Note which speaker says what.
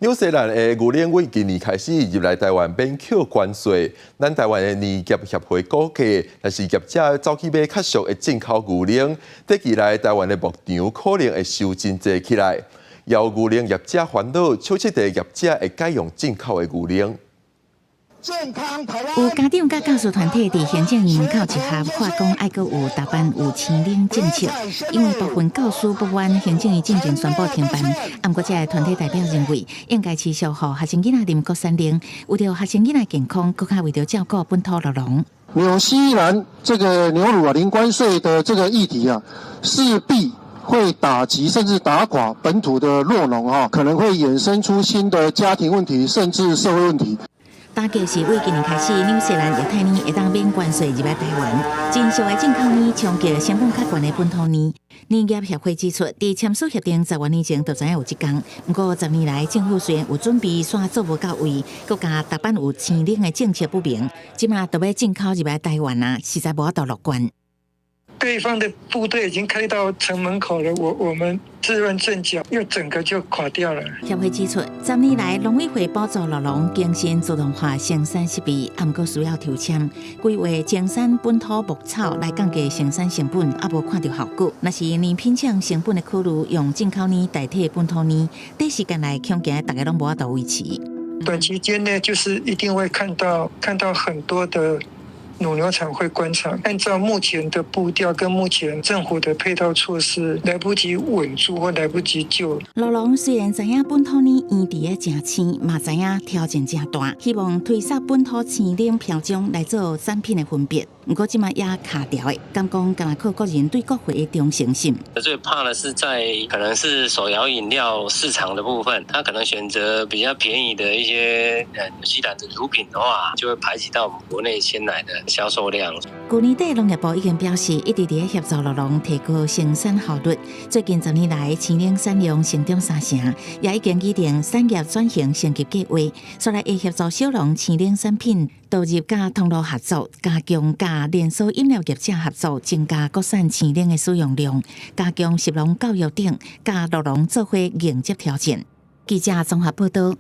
Speaker 1: 紐西蘭的牛奶對今年開始入來台灣免扣關稅，咱台灣的奶業協會估計，若是業者走去買較俗的進口牛奶，短期內台灣的牧場可能會收真濟起來。有牛奶業者煩惱，手七的業者會改用進口的牛奶。
Speaker 2: 有家長佮教師團體佇行政院門口集合，喊講愛閣有逐班有鮮奶政策，因為部分教師不滿行政院進前宣布停辦。毋過這个團體代表認為，應該持續予學生囡仔啉國產奶，為著學生囡仔健康，閣較為著照顧本土酪農。
Speaker 3: 紐西蘭這個牛乳啊零關稅的這個議題啊，勢必會打擊甚至打垮本土的酪農啊，可能會衍生出新的家庭問題，甚至社會問題。
Speaker 2: 打擊是對今年開始，紐西蘭液態奶會當免關稅入來台灣，真俗的進口奶衝擊成本較懸的本土奶。奶業協會指出，佇簽署協定10多年前就知影有這工，毋過10年來政府雖然有準備，煞做無到位，閣加逐擺有鮮奶的政策不明，這馬著欲進口入來台灣啊，實在無法度樂觀。
Speaker 4: 對方的部隊已經開到城門口了，我們自亂陣腳，又整個就垮掉了。
Speaker 2: 協會指出，10年來農委會補助酪農更新自動化生產設備，毋過需要抽籤規劃增產本土牧草來降低生產成本，猶無看著效果。若是奶品廠成本的考慮，用進口奶代替本土奶，短時間內恐驚大家攏無法度維持。
Speaker 4: 短期間內就是一定會看到很多的乳牛場會關場，按照目前的步調跟目前政府的配套措施，來不及穩住或來不及救。
Speaker 2: 酪農雖然知影本土奶醃製的誠鮮，嘛知影挑戰誠大，希望推捒本土鮮奶標章來做產品的分別。毋過這馬也卡著的，敢講敢若靠個人對國貨的忠誠心。
Speaker 5: 最怕的是在可能是手搖飲料市場的部分，他可能選擇比較便宜的一些紐西蘭的乳品的話，就會排擠到我們國內鮮奶的銷售量。
Speaker 2: 去年底農業部已經表示，一直佇咧協助酪農提高生產效率。最近10年來，鮮奶產量成長三成，也已經擬定產業轉型升級計劃，煞來會協助小農鮮奶產品導入佮通路合作，加強佮連鎖飲料業者合作，增加國產鮮奶的使用量，加強食農教育等，佮酪農做伙迎接挑戰。記者綜合報道。